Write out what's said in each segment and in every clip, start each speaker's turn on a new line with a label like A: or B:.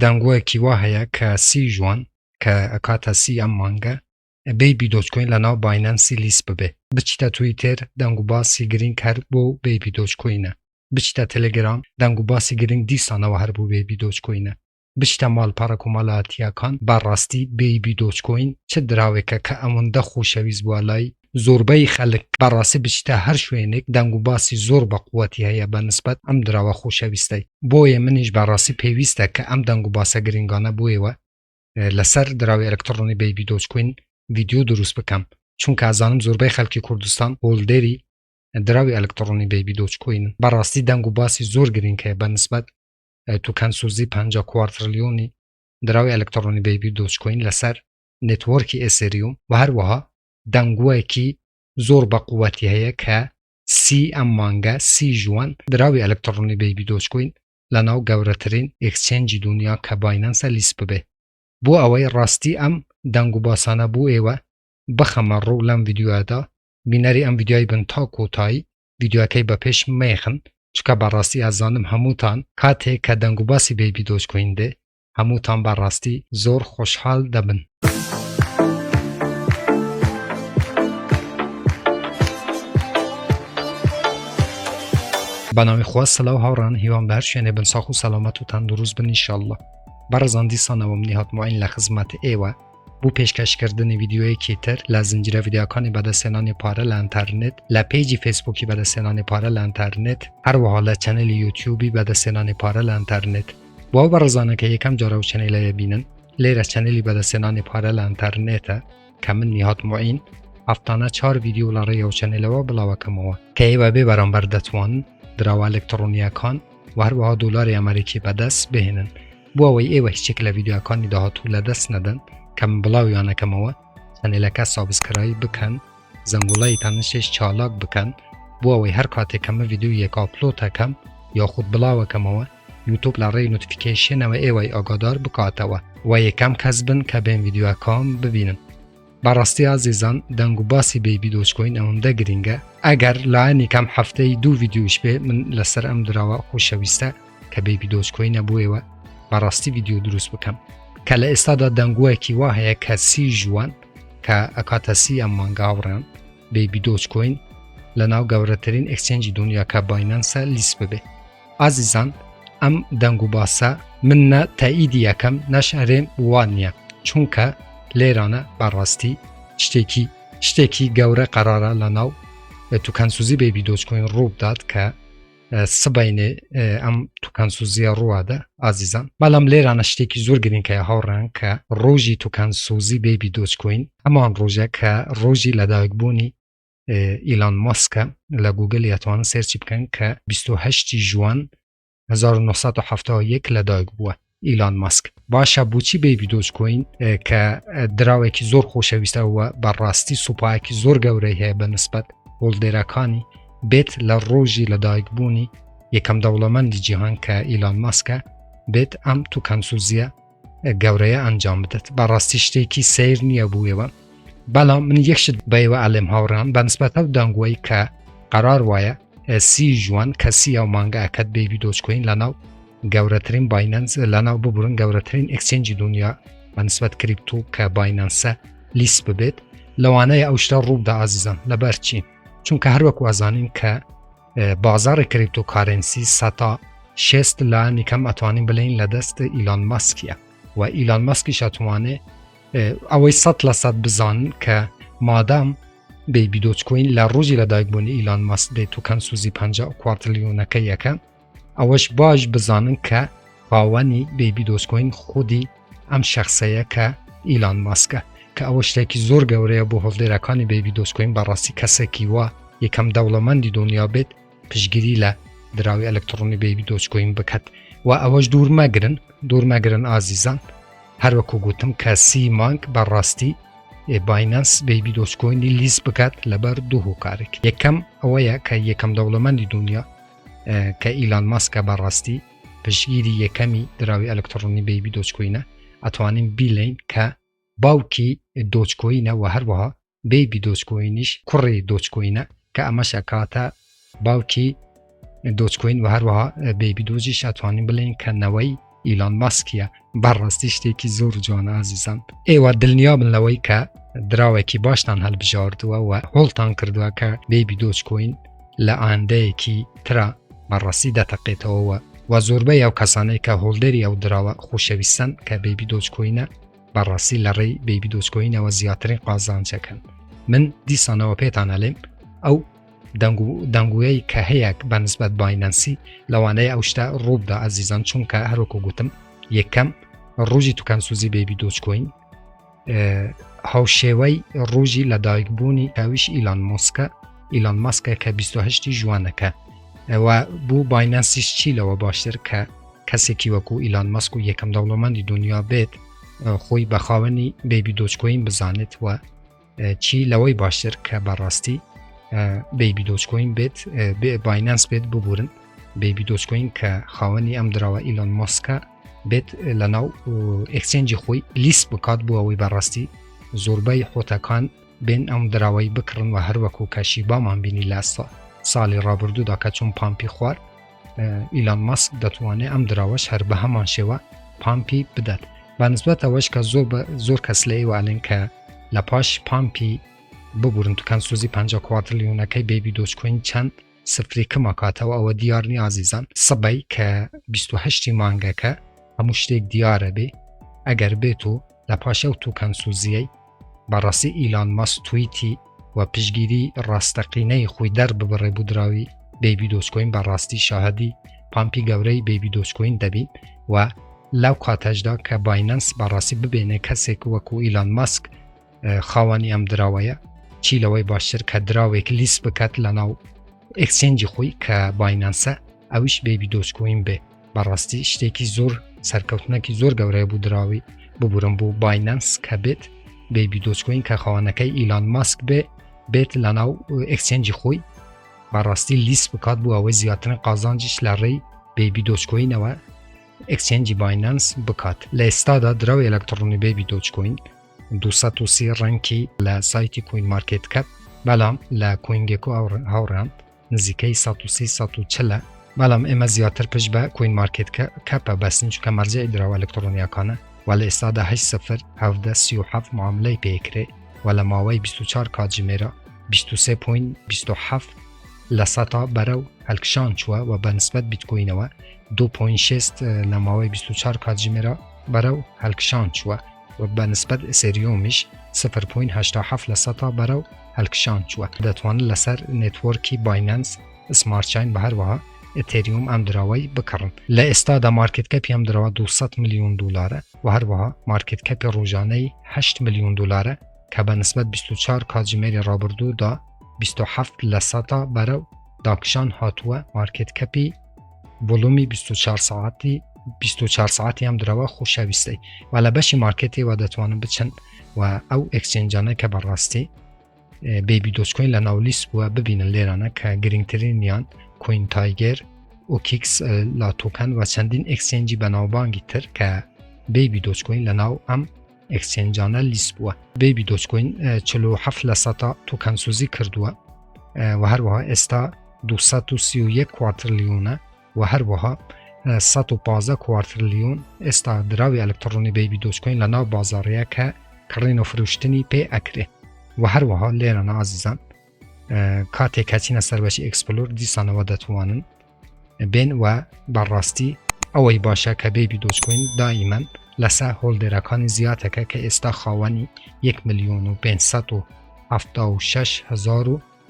A: دەنگۆیەکی وا هەیە کە سی ژوان کە ئەکاتە سی ئەم مانگە بەیبی دۆجکۆین لە ناو باینەنسی list ببێ. بچیتە تویتێر دەنگ و باسی گرینگ هەر بۆ بەیبی دۆجکۆینە. بچیتە تەلەگرام دەنگ و باسی گرینگ دیسانەوە هەر بۆ بەیبی دۆجکۆینە. بچیتە ماڵپەڕە کۆمەڵایەتییەکان بەڕاستی بەیبی دۆجکۆین چ دراوێکە کە ئەوەندە خۆشەویست بووە لای زۆربەی خەلک بەڕاستی بچیتە هەر شوێنێک دەنگ و باسی زۆر بە قوەتی هەیە بە نسبەت ئەم دراوە خۆشەویستەی بۆیە منیش بەڕاستی پێویستە کە ئەم دەنگ و باسە گرنگانە بۆ ئێوە لەسەر دراوی ئەلکتڕۆنی بەیبی دۆجکۆین ڤیدیۆ دروست بکەم چونکە ئەزانم زۆربەی خەلکی کوردستان holder ی دراوی ئەلکتڕۆنی بەیبی دۆجکۆینن بەڕاستی دەنگ و باسی زۆر گرنگ هەیە بە نسبەت token سوزی 50 quadrillion ی دراوی ئەلکتڕۆنی بەیبی دۆجکۆین لەسەر network ی ئێسێریوم و هەروەها دەنگۆیەکی زۆر بە قوەتی هەیە کە سی ئەم مانگە سی ژوان دراوی ئەلکتڕۆنی بەیبی دۆجکۆین لەناو گەورەترین exchange ی دونیا کە باینەنسە list ببێ. بۆ ئەوەی ڕاستی ئەم دەنگ و باسانە بۆ ئێوە بخەمە ڕوو لەم ڤیدیۆیەدا بینەری ئەم ڤیدیۆی بن تا کۆتایی ڤیدیۆکەی بە پێش مەیخن چونکە بەڕاستی ئەزانم هەمووتان کاتێک کە دەنگ و باسی بەیبی دۆجکۆین دێ هەمووتان بەڕاستی زۆر خۆشحال دەبن. بەناوی خوا سلاو هاوڕان هیوام لە هەر شوێنێ بن ساخ و سەلامەت و تەندروست بن ئینشاءاللە بەڕێزان دیسانەوە منی هات معین لە خزمەت ئێوە بۆ پێشکەشکردنی ڤیدیۆیەکی تر لە زنجیرە ڤیدیۆکانی بەدەستهێنانی پارە لە ئەنتەرنێت لە page ی فەیسبووکی بەدەستهێنانی پارە لە ئەنتەرنێت هەروەها لە channel ی یوتیوبی بەدەستهێنانی پارە لە ئەنتەرنێت بۆ ئەو بەڕێزانە کە یەکەم جارە ئەو channel ەیە بینن لێرە channel ی بەدەستهێنانی پارە لە ئەنتەرنێتە کە من نیهات معین هەفتانە چوار ڤیدیۆ لە ڕێی ئەو channel ەوە بڵاوەکەمەوە کە ئێوە بێ بەرامبەر دەتوانن دراوە ئەلکتڕۆنیەکان و هەروەها دۆلاری ئەمریکی بەدەست بهێنن بۆ ئەوەی ئێوە هیچێک لە ڤیدیۆکانی داهاتوو لەدەست نەدەن کە من بڵاویانەکەمەوە channel ەکە subscribe بکەن زەنگوڵەی تەنشش چالاک بکەن بۆ ئەوەی هەر کاتێک کە من ڤیدیۆیەک upload ئەکەم یاخود بڵاوەکەمەوە یوتوب لە ڕێی notification ەوە ئێوەی ئاگادار بکاتەوە و یەکەم کەس بن کە بێن ڤیدیۆکان ببینن. بەڕاستی ئازیزان دەنگ و باسی بەیبی دۆجکۆین ئەوەندە گرینگە ئەگەر لایەنی کەم هەفتەی دوو ڤیدیۆش بێ من لەسەر ئەم دراوە خۆشەویستە کە بەیبی دۆجکۆینە بۆ ئێوە بەڕاستی ڤیدیۆ دروست بکەم کە لە ئێستادا دەنگوەکی وا هەیە کە سی ژوان کە ئەکاتە سی ئەم مانگە هاوڕێیان بەیبی دۆجکۆین لە ناو گەورەترین exchange ی دنیا کە باینەنسە list ببێ ئازیزان ئەم دەنگ و باسە من نە تەئیدی ئەکەم نەش ئەرێم وا نییە چونکە لێرانە بەڕاستی شتێکی شتێکی گەورە قەرارە لە ناو token سوزی بەیبی دۆجکۆین ڕووبدات کە سبینێ ئەم token سوزیە ڕوادە ئازیزان بەڵام لێرانە شتێکی زۆر گرنگەیە هاوڕێیان کە ڕۆژی token سوزی بەیبی دۆجکۆین هەمان ڕۆژە کە ڕۆژی لەدایکبوونی ئیلان ماسکە لە گوگل ئەتوانن search ی بکەن کە 28 ژوان 1971 لەدایک بووە ئیلان ماسک باشە بۆچی بەیبی دۆجکۆین کە دراوێکی زۆر خۆشەویستە و بەڕاستی سوپایەکی زۆر گەورەی هەیە بە نسبەت holder ەکانی بێت لە ڕۆژی لەدایکبوونی یەکەم دەوڵەمەندی جیهان کە ئیلان ماسکە بێت ئەم token سوزیە گەورەیە ئەنجام بدات بەڕاستی شتێکی سیر نییە بووەوە بەڵام من یەک شت بەیوە ئەلێم هاوڕان بەنسبەتە و دەنگۆی کە قەرار وایە سی ژوان کەسی ئەو مانگە ئەکەت بەیبی دۆجکۆین لەناو گەورەترین باینەنس لەناو ببورن گەورەترین exchange ی دنیا بەنسبەت crypto کە باینەنسە list ببێت لەوانەیە ئەو شتە ڕووبدا ئازیزان لەبەر چی چونکە هەروەک وازانین کە بازاڕی cryptocurrency سەتا شێست لایەنی کەم ئەتوانین بلین لە دەست ئیلان ماسکیە و ئیلان ماسکیش ئەتوانێ ئەوەی 100% بزانن کە مادام بەیبی دۆجکۆین لە ڕۆژی لەدایکبوونی ئیلان ماسک بێت token سوزی 50 quadrillion ەکە یەکە ئەوەش باش بزانن کە خاوەنی بەیبی دۆجکۆین خودی ئەم شخصەیە کە ئیلان ماسکە کە ئەوە شتێکی زۆر گەورەیە بۆ holder ەکانی بەیبی دۆجکۆین بەڕاستی کەسێکی وا یەکەم دەوڵەمەندی دنیا بێت پشگیری لە دراوی ئەلکترۆنی بەیبی دۆجکۆین بکات و ئەوەش دوور مەگرن دوور مەگرن ئازیزان هەروەکو گوتم کە سی مانگ بەڕاستی باینەنس بەیبی دۆجکۆینی list بکات لەبەر دوو هۆکارێک یەکەم ئەوەیە کە یەکەم دەوڵەمەندی دنیا کە ئیلان ماسکە بەڕاستی پشتگیری یەکەمی دراوی ئەلکتڕۆنی بەیبی دۆجکۆینە ئەتوانین بیلین کە باوکی دۆجکۆینە و هەروەها بەیبی دۆجکۆینیش کوڕی دۆجکۆینە کە ئەمەش ئەکاتە باوکی دۆجکۆین و هەروەها بەیبی دۆجیش ئەتوانین بڵێین کە نەوەی ئیلان ماسکیە بەڕاستی شتێکی زۆر جوانە ئازیزان ئێوە دڵنیا بن لەوەی کە دراوێکی باشتان هەڵبژاردووە و هۆڵتان کردووە کە بێبی دۆجکۆین لە ئایندەیەکی ترا بەڕاستی دەتەقێتەوە و زۆربەی ئەو کەسانەی کە holder ی ئەو دراوە خۆشەویستن کە بێبی دۆجکۆینە بەڕاستی لە ڕێی بێبی دۆجکۆینەوە زیاترین قازانجەکەن من دیسانەوە پێتان ئەلێم ئەو دەنگویەی کە هەیە بە نسبەت باینەنسی لەوانەیە ئەو شتە ڕووبدا ئازیزان چونکە هەروەکو گوتم یەکەم ڕۆژی توکەنسوزی بێبی دۆجکۆین هاوشێوەی ڕۆژی لەدایکبوونی ئەویش ئیلان مۆسکە ئیلان ماسکە کە 28 ژوانەکە ئەوە بوو باینەنسیش چی لەوە باشتر کە کەسێکی وەکو ئیلان ماسک و یەکەم دەوڵەمەندی دنیا بێت خۆی بە خاوەنی بێبی دۆجکۆین بزانێت و چی لەوەی باشتر کە بەڕاستی بەیبی دۆجکۆین بێت باینەنس بێت ببورن بەیبی دۆجکۆین کە خاوەنی ئەم دراوە ئیلۆن مۆسکە بێت لە ناو exchange ی خۆی list بکات بۆ ئەوەی بەڕاستی زۆربەی حوتەکان بێن ئەم دراوەی بکڕن و هەروەکو کە شیبامان بینی لە ساڵی ڕابردوودا کە چۆن pump ی خوارد ئیلان ماسک دەتوانێت ئەم دراوەش هەر بە هەمان شێوە pump ی بدات بەنسبەت ئەوەش کە زۆر بە زۆر کەس لە ئێوە ئەلێن کە لە پاش pump ی ببورن توکەن سوزی 50 quadrillion ەکەی بەیبی دۆجکۆین چەند سفری کما کاتەوە ئەوە دیار نی ئازیزان سبەی کە 28 مانگەکە هەموو شتێک دیارە بێ ئەگەر بێت و لە پاش ئەو توکەن سوزیەی بەڕاستی ئیلان ماسک تویتی و پشتگیری ڕاستەقینەی خۆی دەرببڕێ بۆ دراوی بەیبی دۆجکۆین بەڕاستی شاهدی pump ی گەورەی بەیبی دۆجکۆین دەبین و لەو کاتەشدا کە باینەنس بەڕاستی ببێنێ کەسێک وەکو ئیلان ماسک خاوەنی ئەم دراوەیە چی لەوەی باشتر کە دراوێک list بکات لە ناو exchange ی خۆی کە باینەنسە ئەویش بەیبی دۆجکۆین بێ بەڕاستی شتێکی زۆر سەرکەوتنێکی زۆر گەورەیە بوو دراوی ببورم بوو باینەنس کە بێت بەیبی دۆجکۆین کە خاوەنەکەی ئیلان ماسک بێ بێت لە ناو exchange ی خۆی بەڕاستی list بکات بۆ ئەوەی زیاترین قازانجیش لە ڕێی بەیبی دۆجکۆینەوە exchange ی باینەنس بکات لە ئێستادا دراوی ئەلکترۆنی بەیبی دۆجکۆین 230 rank ی لە سایتی کوین مارکێت کەپ بەڵام لە کوین گێکۆ هاوڕێیان نزیکەی 130 140 ە بەڵام ئێمە زیاتر پشت بە کوین مارکێت کەپە بەسین چونکە مەرجعی دراوە ئەلکترۆنیەکانە و لە ئێستادا 8 سفر 17 37 معاملەی پێکرێ و لە ماوەی 24 کاتژمێرە 23.27 لە سەتا بەرەو هەلکشان چووە و بە نسبەت بیتکۆینەوە 2.6 لە ماوەی 24 کاتژمێرە بەرەو هەلکشان چووە و بە نسبەت ئیسێریۆمیش 0.87 لە سەتا بەرەو هەلکشان چووە. دەتوانن لەسەر network ی باینەنس سمارت چاین بە هەروەها ئێتێریوم ئەم دراوەی بکڕن. لە ئێستادا market cap ی ئەم دراوە 200 ملیۆن دۆلارە و هەروەها market cap ی ڕۆژانەی 8 ملیۆن دۆلارە کە بە نسبەت 24 کاتژمێری ڕابردوودا 27 لە سەتا بەرەو داکشان هاتووە. market cap ی volume ی 24 سەعاتی 24 سەعاتی ئەم دراوە خۆشەویستەی و لە بەشی market ەوە دەتوانن بچن و ئەو exchange انە کە بەڕاستی بەیبی دۆجکۆین لە ناو list بووە ببینن لێرانە کە گرنگترینیان کوین تایگەر OKX لاتۆکەن و چەندین exchange ی بەناوبانگی تر کە بەیبی دۆجکۆین لە ناو ئەم exchange انە list بووە. بەیبی دۆجکۆین 47 لە سەتا توکەنسوزی کردووە و هەروەها ئێستا 231 quadrillion ە و هەروەها 115 quadrillion ئێستا دراوی ئەلکترۆنی بەیبی دۆجکۆین لە ناو بازاڕەیە کە کڕین و فرۆشتنی پێ ئەکرێ و هەروەها لێرە ئازیزان کاتێک کەچینە سەر بەشی explore دیسانەوە دەتوانن بێن و بەڕاستی ئەوەی باشە کە بەیبی دۆجکۆین دائیمەن لەسەر holder ەکانی زیاتەکە کە ئێستا خاوەنی 1 میلیۆن و 576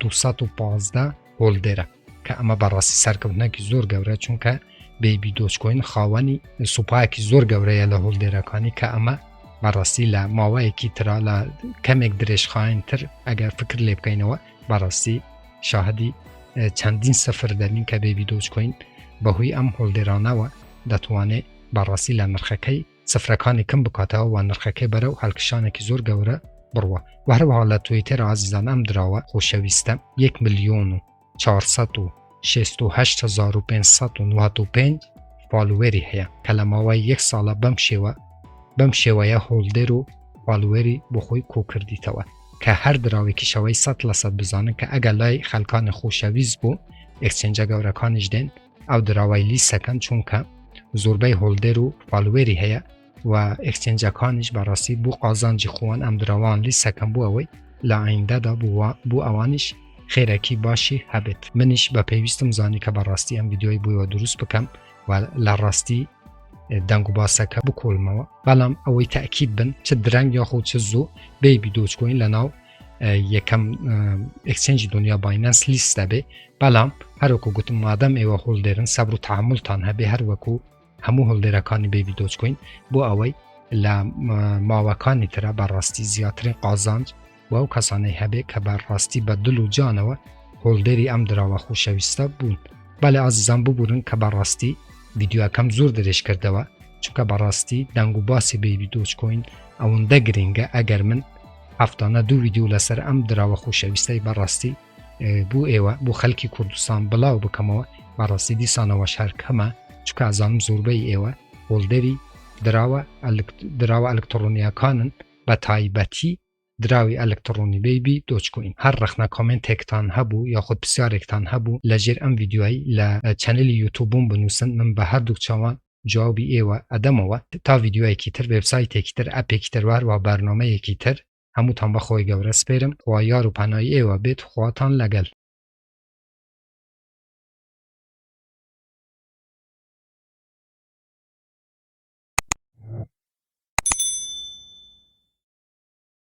A: 215 holder ە کە ئەمە بەڕاستی سەرکەوتنێکی زۆر گەورە چونکە بەیبی دۆجکۆین خاوەنی سوپایەکی زۆر گەورەیە لە holder ەکانی کە ئەمە بەڕاستی لە ماوەیەکی ترا لە کەمێک درێژخایەنتر ئەگەر فکر لێ بکەینەوە بەڕاستی شاهدی چەندین سفر دەبین کە بەیبی دۆجکۆین بەهۆی ئەم holder انەوە دەتوانێت بەڕاستی لە نرخەکەی سفرەکانی کەم بکاتەوە و نرخەکەی بەرەو هەلکشانێکی زۆر گەورە بڕوە و هەروەها لە تویتەر ئازیزان ئەم دراوە خۆشەویستە 1 میلیۆن و 468595 follower ی هەیە کە لە ماوەی یەک ساڵە بەم شێوە بەم شێوەیە holder و follower ی بۆ خۆی کۆکردیتەوە کە هەر دراوێکی شەوەی 100% بزانن کە ئەگەر لای خەلکانی خۆشەویست بوو exchange ە گەورەکانیش دێن ئەو دراوەی list ەکەن چونکە زۆربەی holder و follower ی هەیە و exchange ەکانیش بەڕاستی بۆ قازانجی خۆیان ئەم دراوان list ئەکەن بۆ ئەوەی لە ئایندەدا بۆ ئەوانیش خێرەکی باشی هەبێت. منیش بە پێویستم زانی کە بەڕاستی ئەم ڤیدیۆی بۆیەوە دروست بکەم و لە ڕاستی دەنگ و باسەکە بکۆڵمەوە، بەڵام ئەوەی تاکید بن چ درەنگ یاخود چ زوو Baby Dogecoin لە ناو یەکەم exchange ی دنیا Binance list دەبێ. بەڵام هەروەکو گوتم مادەم ئێوە holder ن سەبر و تەحەمولتان هەبێ هەروەکو هەموو holder ەکانی Baby Dogecoin بۆ ئەوەی لە ماوەکانی ترە بەڕاستی زیاترین قازانج بۆ ئەو کەسانەی هەبێ کە بە ڕاستی بە دڵ و جانەوە holder ی ئەم دراوە خۆشەویستە بوون. بەڵێ ئازیزان ببورن کە بەڕاستی ڤیدیۆکەم زۆر درێژ کردەوە، چونکە بەڕاستی دەنگ و باسی Baby Dogecoin ئەوەندە گرنگە، ئەگەر من هەفتانە دوو ڤیدیۆ لەسەر ئەم دراوە خۆشەویستەی بەڕاستی بۆ ئێوە بۆ خەلکی کوردستان بڵاو بکەمەوە بەڕاستی دیسانەوەش هەر کەمە، چونکە ئەزانم زۆربەی ئێوە holder ی دراوە دراوە ئەلکتڕۆنیەکانن بە تایبەتی دراوی ئەلکتڕۆنی Baby Dogecoin. هەر ڕەخنە comment ێکتان هەبوو یاخود پرسیارێکتان هەبوو لە ژێر ئەم ڤیدیۆی لە channel ی یوتوبم بنووسن من بە هەردووک چاوان جوابی ئێوە ئەدەمەوە. تا ڤیدیۆیەکی تر وێبسایتێکی تر ئەپێکی تر وهەروەها بەرنامەیەکی تر هەمووتان بە خوای گەورە سپێرم خوا یار و پەنای ئێوە بێت خواتان لەگەل.